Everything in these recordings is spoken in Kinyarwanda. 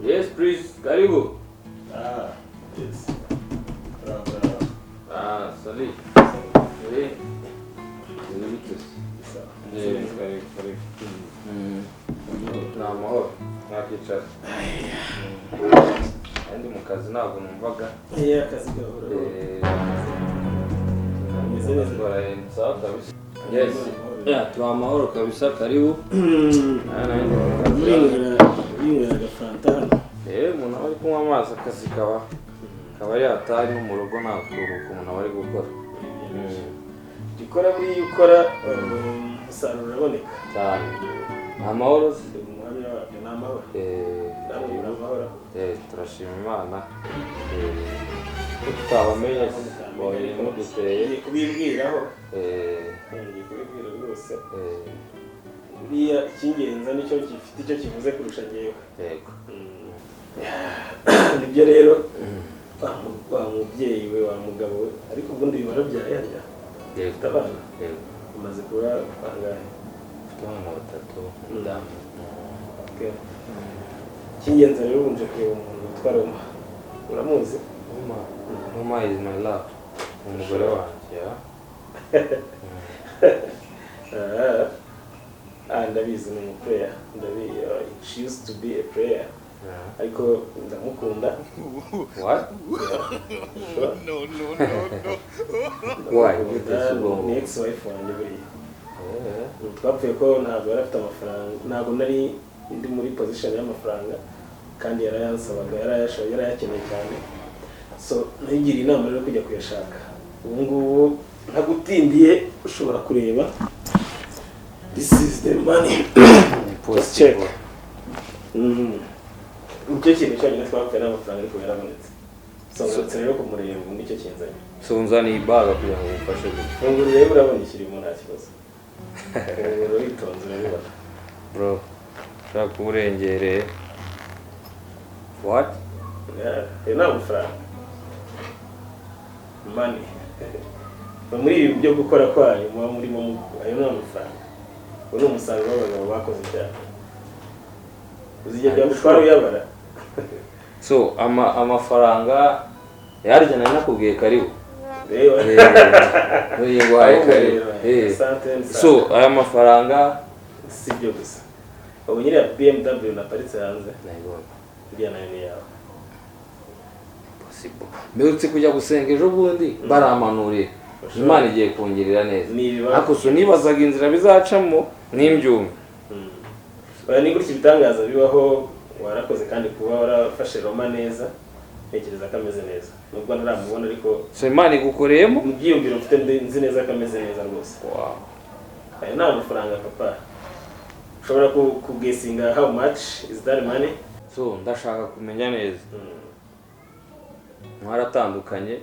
Yes, please. Karibu. Ah, yes. Bravo, bravo. Ah, salut. Oui. Bite? Sawa. Karibu, karibu. Ni amahoro. Mwakicara. Ndi mu kazi, ntabwo numvaga. Iya, akazi gahora. Meze neza. Sawa kabisa. Yes. Yeah, turi amahoro kabisa, karibu. Ah, nari ndi mu kazi. Murinywera agafanta hano. Umuntu aba ari kunywa amazi, akazi kaba ari hatari, no mu rugo nta kuruhuka umuntu aba ari gukora. Jya ukora, buriya ukora umusaruro uraboneka. Cyane. Ni amahoro se? Umuhamya wabyo ni amahoro. Namwe muri amahoro. Turashima Imana. Tutabamenye mbonye muduteye. Ngiye kubibwiraho. Ngiye kubibwira rwose. Buriya icy'ingenzi nicyo gifite icyo kivuze kurusha njyewe. Yego. Nibyo rero, wa mubyeyi we, wa mugabo we, ariko ubundi warabyaye harya? Yego. Ufite abana? Yego. Umaze kuba bangahe? Mfite abana batatu, umudamu. Okay. Icy'ingenzi rero, ubu nje kureba umuntu witwa Roma. Uramuzi? Roma, Roma is my love. Umugore wanjye, ya. Ah, ah, ndabizi, ni umuplayer. Ndabizi, she used to be a player. Ariko ndamukunda. What? Sure. No, no, no, no. Why? Ndamukunda, ni ex wife wanjye buriya. Twapfuye ko ntabwo yari afite amafaranga, ntabwo nari ndi muri position y'amafaranga kandi yarayansabaga, yarayashoye, yarayakeneye cyane. So nayigiriye inama rero kujya kuyashaka. Ubu ngubu ntagutindiye, ushobora kureba, this is the money. Impossible. Check. Nicyo kintu cyonyine twapfuye n'amafaranga, ariko yarabonetse. So ngarutse rero kumureba ubu, nicyo kinzanye. So nzaniye ibaga kugira ngo umfashe gutya. Fungura urebe, urabona ikirimo, nta kibazo. Fungura witonze, urabibona. Bro, ushaka kuba urengereye. What? Yeah, ayo ni amafaranga, money. Muri ibi byo gukora kwanyu muba murimo ayo ni amafaranga. Ubu ni umusaruro w'abagabo bakoze cyane. Uzijya byagutwara uyabara. So amafaranga yarya nari nakubwiye karibu. Reba. Nuriye nguhaye karibu. Asante, asante. So aya mafaranga Si ibyo gusa, ubu nyiri ya BMW naparitse hanze, nayibonye. Iriya nayo ni yawe. Impossible. Mperutse kujya gusenga ejo bundi, baramanuriye. Imana igiye kungirira neza. Ni ibibazo. Ariko so nibazaga inzira bizacamo n'imbyumve. Oya, ni gutya ibitangaza bibaho. Warakoze, kandi kuba warafashe Roma neza, ntekereza ko ameze neza nubwo ntaramubona, ariko So Imana igukoreyemo. mu byiyumviro mfite, nzi neza ko ameze neza rwose. Wow. Ayo ni amafaranga, papa. Ushobora kuguessinga how much is that money? So ndashaka kumenya neza, mwaratandukanye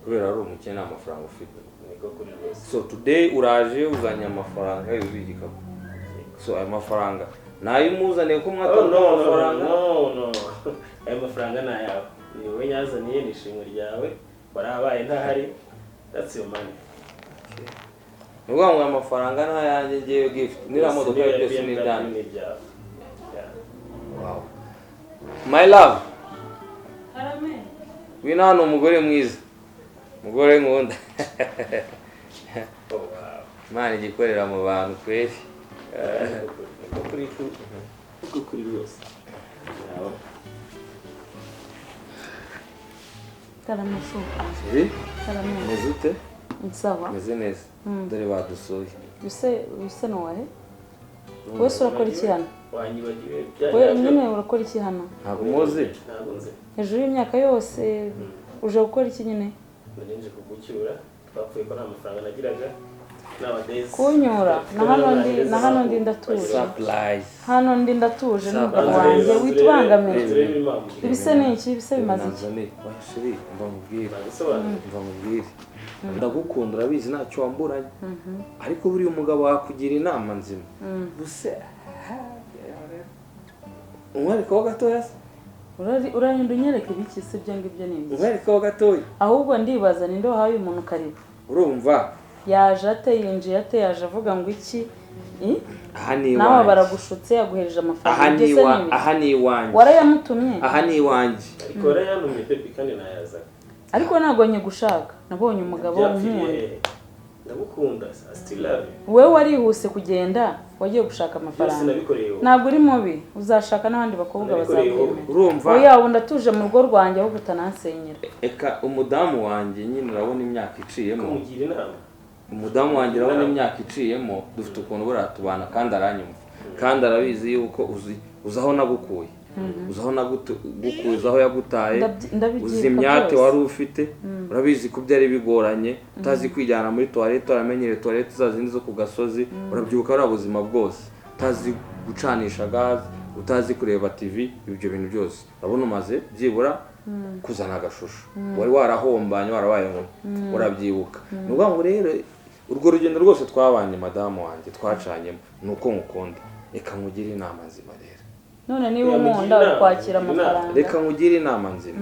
kubera ari umukene, nta mafaranga ufite? Niko kuri rwose. So today uraje uzanye amafaranga yuzuye igikapu. So ayo mafaranga nayo umuzaniye ko Oh, no, mwatandukanye no, amafaranga? No, no, ayo mafaranga ni ayawe, ni wowe nyazaniye, ni ishimwe ryawe, warabaye ntahari. That's your money. Ni ukuvuga ngo aya mafaranga ni ayanjye ngewe, gift n'iriya modoka Niyo ya byose ni BMW. ibyanjye? Ni ibyawe. Yeah. Wow, my love. Karame. Ngwino hano, umugore mwiza, umugore nkunda. Oh, wow. Imana igikorera mu bantu kweri. Niko kuri, niko kuri rwose. Yawe. Karame shu. Eh, Karame. umeze ute? Sawa. Meze neza. Dore badusuye. Use ni uwahe? Wese urakora iki hano? Wanyibagiwe? We nyine urakora iki hano? Ntabwo muzi? Ntabwo nzi. Hejuru y'imyaka yose uje gukora iki nyine? Nari nje kugucyura, twapfuye ko nta mafaranga nagiraga nowadays. Kunyura na hano ndi ndatuje. Surprise. Hano ndi ndatuje n'umugabo Surprise. wanjye, witubangamira. Turebe impamvu. Ibise ni iki? Ibise bimaze iki? Nanzaniye. Oya chérie, mva mubwire. Nagusobanurira. Mva mubwire, ndagukunda, urabizi, ntacyo wamburanye, ariko buriya umugabo wakugira inama nzima buse umwerekaho gatoya se. Urarinda unyereka ibiki se? Ibyo ngibyo ni ibiki? Umwerekaho gatoya. Ahubwo ndibaza ninde wahaye uyu muntu karibu. Urumva Yaje ate, yinjiye ate, yaje avuga ngo iki? Aha ni Nawe iwanjye. baragushutse, yaguhereje amafaranga. Aha ni Ibyo se iwa ni ibiki? Aha ni iwanjye. Warayamutumye? Aha ni iwanjye. Ariko warayantumye, baby, kandi nayazaga. Ariko ntabwo nyigushaka, nabonye umugabo Byapfiriye unkunda. hehe? Ndagukunda, I still love you. Wowe warihuse kugenda, wagiye gushaka Byose amafaranga. nabikoreye wowe. Ntabwo uri mubi, uzashaka n'abandi bakobwa Nabikoreye wowe. bazakwemera. Urumva? Oya, ubu ndatuje mu rugo rwanjye, ahubwo utanansenyera. Eka, umudamu wanjye nyine, urabona imyaka iciyemo. Kumugira inama. Umudamu wanjye, urabona imyaka iciyemo, dufite ukuntu buriya tubana, kandi aranyumva, kandi arabizi yuko uzi aho nagukuye, uzi aho nagukuye, uzi aho yagutaye. Ndabyibuka Uzi imyate byose. wari ufite, urabizi ko byari bigoranye, utazi kwijyana muri toilette, waramenyereye toilette za zindi zo ku gasozi. Urabyibuka buriya buzima bwose, utazi gucanisha gaze, utazi kureba TV, ibyo bintu byose. Urabona umaze byibura kuzana agashusho, wari warahombanye, warabaye nkumi, urabyibuka. Ni ukuvuga ngo rero urwo rugendo rwose twabanye, madamu wanjye, twacanyemo, ni uko ngukunda. Reka nkugire inama nzima rero. None niba Oya, mugira unkunda, uri inama, kwakira mugira inama. amafaranga. Reka nkugire inama nzima.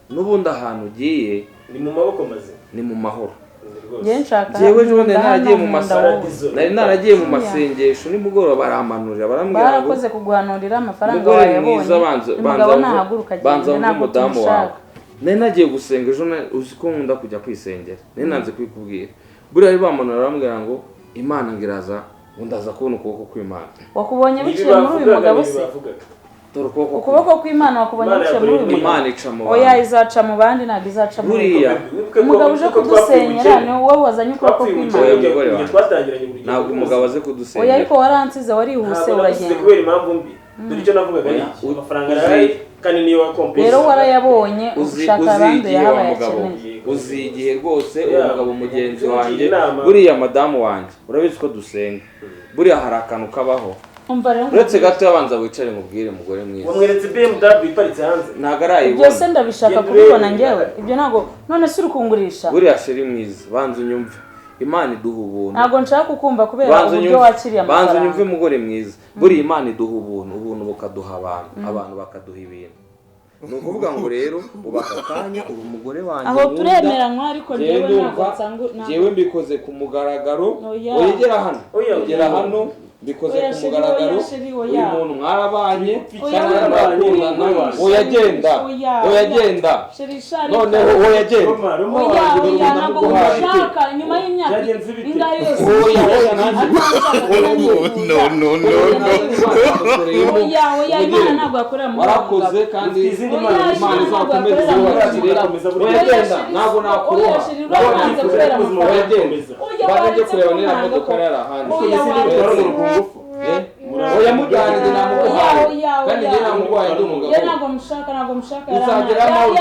N'ubundi ahantu ugiye Ni mu maboko mazima. ni mu mahoro. Ni rwose. Njye nshaka Njyewe ejo bundi nkunda naragiye hano, mu nkunda wowe. Paradizo. Nari naragiye mu masengesho nimugoroba, baramanurira, barambwira ngo Barakoze kuguhanurira, amafaranga mugore wayabonye. mwiza, banza Umugabo banza nahaguruka banza agende, wumve ntabwo umudamu wawe. tumushaka. Nari nagiye gusenga ejo, uzi ko nkunda kujya kwisengera, nari nanze kubikubwira. Buriya bari bamanura, barambwira ngo Imana ngo iraza, ngo ndaza kubona ukuboko kw'Imana. Wakubonye Ibi biciye muri uyu bavugaga, mugabo ibi se? bavugaga. Dore ukuboko. Ukuboko kw'Imana wakubonye Imana biciye muri uyu yakoreye mugabo? Imana ica mu Oya, bantu. izaca mu bandi, ntabwo izaca muri uyu. Buriya Wibuke ko- Umugabo uje wibuke ko twapfuye kudusenyera ubukene. ni wowe wazanye ukuboko Twapfuye kw'Imana. ubukene Oya, igihe mugore wanjye. twatangiranye urugendo Ntabwo umugabo aze Oya, kudusengera. ariko waransize, warihuse, Ntabwo nagusize uragenda. kubera impamvu mbi. Dore icyo navugaga ni Oya, iki: amafaranga uzi- arahari kandi niyo wakompesa. Rero warayabonye, Uzi ushaka uzi abandi igihe yahabaye wa mugabo akeneye. uzi igihe rwose uwo Yeah. mugabo mugenzi Ugira wanjye. inama. Buriya madamu wanjye, urabizi ko dusenga, buriya hari akantu kabaho. Umva rero, Uretse gato, abanza wicare mubwire, mugore mwiza. Wamweretse BMW iparitse hanze. Ntabwo ibyo arayibona. se ndabishaka Genda kubibona? urebe. Njyewe ibyo ntabwo. None se uri kungurisha? Buriya chérie mwiza, banza unyumve, Imana iduha ubuntu. Ntabwo nshaka kukumva kubera Banza uburyo unyumve, wakiriye banza unyumve, amafaranga. mugore mwiza. Buriya Imana iduha ubuntu, ubuntu bukaduha abantu, abantu bakaduha ibintu. Ni ukuvuga ngo rero ubu aka kanya ubu umugore wanjye Aho nkunda, turemeranywa, ariko njyewe njyewe ntabwo ndumva nsanga njyewe mbikoze ku mugaragaro. Oya. Oya, gera hano. Oya. Gera hano, mbikoze Oya, ku chérie, mugaragaro. oya, chérie, oya. Uyu muntu mwarabanye Oya, kandi oya, murakundana. oya, Oya, genda. oya, Oya, genda. Chérie, shari. Noneho oya, genda. Roma, Roma. Oya, wanjye, oya, dore ntabwo ndamuguhaye. ngushaka nyuma y'imyaka Byagenze bite? ingahe yose. Oya, oya, nanjye No, no, no, no. Oya, oya, Imana ntabwo yakorera muri uwo Warakoze mugabo. kandi Ufite izindi Oya, mana. Imana Imana izakomeze ntabwo yakorera muri uwo izubakire. mugabo. Komeza buriya. Oya, Oya, genda. chérie, Ntabwo oya, nakuroha. chérie, urabanza kubera Oya, amafaranga. genda. Oya, Banza njye waretse kureba niba kuntanga modoka ko. yari ahandi. Oya, Ese waretse. ntibikora ku ngufu. Eh? Oya, mujyane, njye namuguhaye. Oya, oya, Kandi oya. njye namuguhaye, ndi umugabo. Njye ntabwo mushaka, ntabwo mushaka. Uzagera aho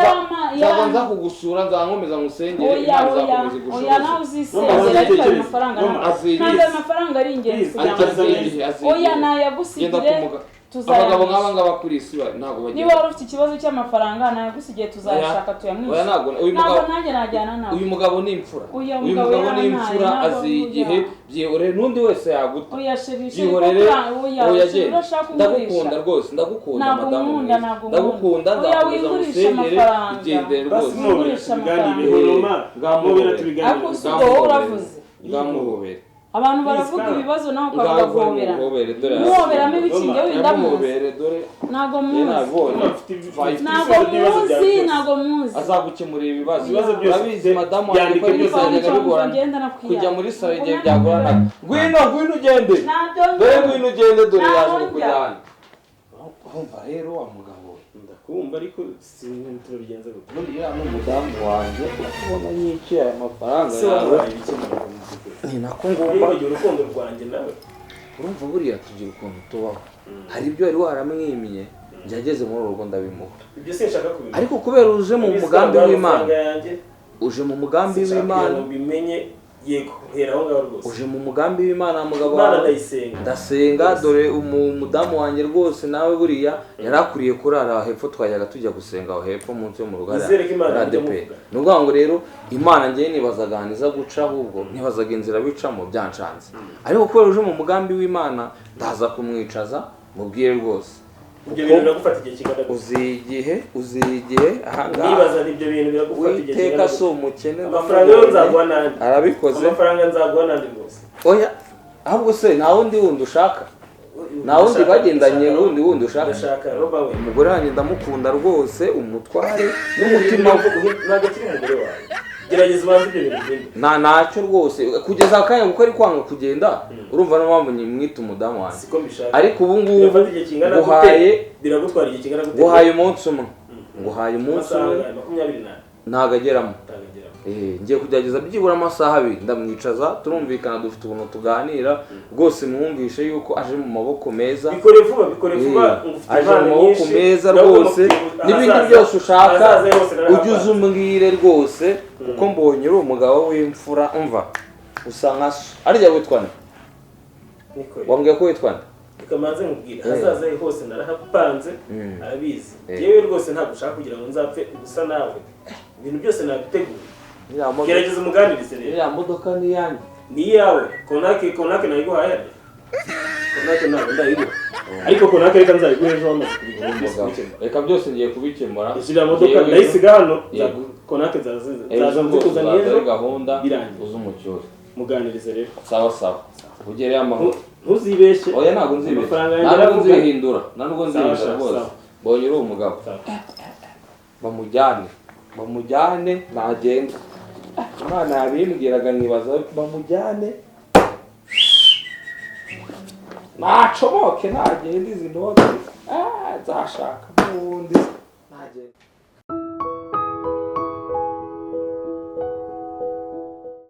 nzaba nza Oya, kugusura, nzakomeza ngusengere, oya, Imana oya, izakomeza oya, nawe igushoboze. uzisengera, ariko ayo mafaranga Roma, azigize. ntabwo ayo mafaranga ari ingenzi Please, kugira ngo Azigize azigize. igihe, azigize. Oya, Genda nayagusigire, kumuga. Abagabo nk'aba tuzayamwishyura. ngaba kuri iyi si ntabwo bagira. Niba wari ufite ikibazo cy'amafaranga, nayagusigiye, tuzayashaka Oya, tuyamwishyure. ntabwo uyu Ntabwo mugabo nanjye najyana nawe. Uyu mugabo ni imfura. Uyu Uyu mugabo mugabo ni yarantaye, imfura, ntabwo azi oya. igihe. Byihorere, n'undi wese yaguta. Oya, chérie, chérie, Byihorere. koko oya, Oya, chérie, genda. urashaka Ndagukunda kungurisha. rwose, ndagukunda, Ntabwo madamu nkunda, mwiza. ntabwo nkunda. Ndagukunda, Oya, nzakomeza wingurisha ngusengere. amafaranga. Igendere Basi rwose. mubera Wingurisha tubiganireho. amafaranga. Roma, mubera tubiganireho. Ariko si ubwo wowe uravuze. Ngamuhobere. Abantu Please, baravuga come. ibibazo, nawe ukavuga Ngaho guhobera. muhobere, dore. Muhoberamo ibiki? Njyewe ndamuzi. Muhobere, dore. Ntabwo Njye muzi. nabibonye. Roma, mfite Ntabwo ibisubizo by'ibibazo byawe muzi, byose. ntabwo muzi. Azagukemurira ibibazo. Ibibazo byose Urabizi madamu wanjye byandike ko ari byose. byajyaga bigorana Ngenda nakwiya. kujya muri salo igihe byagoranaga. Ngwino, ngwino ugende. Ntabyo Dore ngwino ugende, dore Ntabwo yaje njya. kukujyana. Urumva rero wa mugabo we, Ndakumva, ariko turabigenza gute? Buriya ni umudamu wanjye, ukubona nyiciye aya mafaranga Se yawe. wamuhaye ibiki mu by'ukuri? Ni nako ngomba. Wibagiwe urukundo rwanjye nawe. Urumva buriya tugira ukuntu tubaho, hari ibyo wari waramwimye, njye ageze muri uru rugo ndabimuha. Ibyo sinshaka kubimenya. Ariko kubera uje mu Urabizi ko mugambi wamuhaye w'Imana, amafaranga yanjye, uje mu mugambi sinshaka kugira w'Imana, ngo mbimenye. Yego, hera aho ngaho rwose. uje mu mugambi w'Imana, mugabo Imana wawe. ndayisenga. Ndasenga, dore umudamu wanjye rwose nawe buriya yari akuriye kurara aho hepfo, twajyaga tujya gusenga aho hepfo munsi yo mu rugo hariya Nizere ko Imana muri mujya ADEPR. muvuga. Ni ukuvuga ngo rero Imana ngewe nibazaga ahantu iza guca, ahubwo nibazaga inzira bicamo byanshanze. Ariko kubera uje mu mugambi w'Imana, ndaza kumwicaza mubwire rwose. Ibyo bintu biragufata igihe kingana gute? Uziye igihe ahangaha. Nibaza nti ibyo bintu biragufata igihe Uwiteka kingana si gute? umukene. Amafaranga yo nzaguha n'andi. Arabikoze. Amafaranga nzaguha n'andi rwose. Oya, ahubwo se nta wundi ushaka? Nta wundi bagendanye wundi ushaka? Ndashaka Roba we. Umugore wanjye ndamukunda rwose, umutware n'umutima we. Ntabwo akiri umugore wawe, gerageza ubanze ibyo bintu bindi. Nta ntacyo rwose kugeza akanya, kuko ari kwanga kugenda. Urumva niyo mpamvu mwita umudamu wanjye. Siko mbishaka. Ariko ubu ngubu Birafata igihe kingana gute? nguhaye Biragutwara igihe kingana gute? Nguhaye umunsi umwe, nguhaye umunsi Amasaha umwe. angahe? 24? Ntabwo ageramo. Utageramo. Ngiye kugerageza byibura amasaha 2, ndamwicaza turumvikana, dufite ukuntu tuganira rwose, mwumvishe yuko aje mu maboko meza. Bikore vuba, bikore vuba. Ngufite Aje mu impano maboko nyinshi. meza Ndabona rwose. ufite N'ibindi byose ushaka ahazaza hose ujye narahapanze. uza umbwire rwose, kuko mbonye uri umugabo w'imfura. Umva, usa nka so. Arya witwa nde? Niko. Wambwiye ko witwa nde? Reka manze nkubwire, ahazaza he hose narahapanze, arabizi. Yewe rwose ntabwo ushaka kugira ngo nzapfe ubusa nawe, ibintu byose nabiteguye. Iriya modoka, Gerageza umuganirize rero. iriya modoka ni iyanjye. Ni iyawe. Konake, konake nayiguhaye harya? Konake ntabwo ndayiguha, ariko konake reka nzayiguhe ejo wamaze kubigura byose Umugabo. kubikemura. Reka byose ngiye kubikemura. Iriya modoka Yewe, ndayisiga hano. Yego. Konake nzaza Ejo nzaza rwose nzikuzaniye uzaza ejo. ari gahunda. Birangiye. Uze umucyure. Muganirize rero. Sawa sawa, ugereye amahoro. Ntuzibeshye. Oya, ntabwo nzibeshya. Amafaranga yanjye Nta nubwo aravuga. nzihindura, nta nubwo nzihindura Sawa, rwose. sawa. Mbonye uri umugabo. Sawa. Bamujyane, bamujyane, nagenda. Imana yabimbwiraga nkibaza. Bamujyane, nacomoke, nagenda. Izi noti nzashaka n'ubundi nagenda.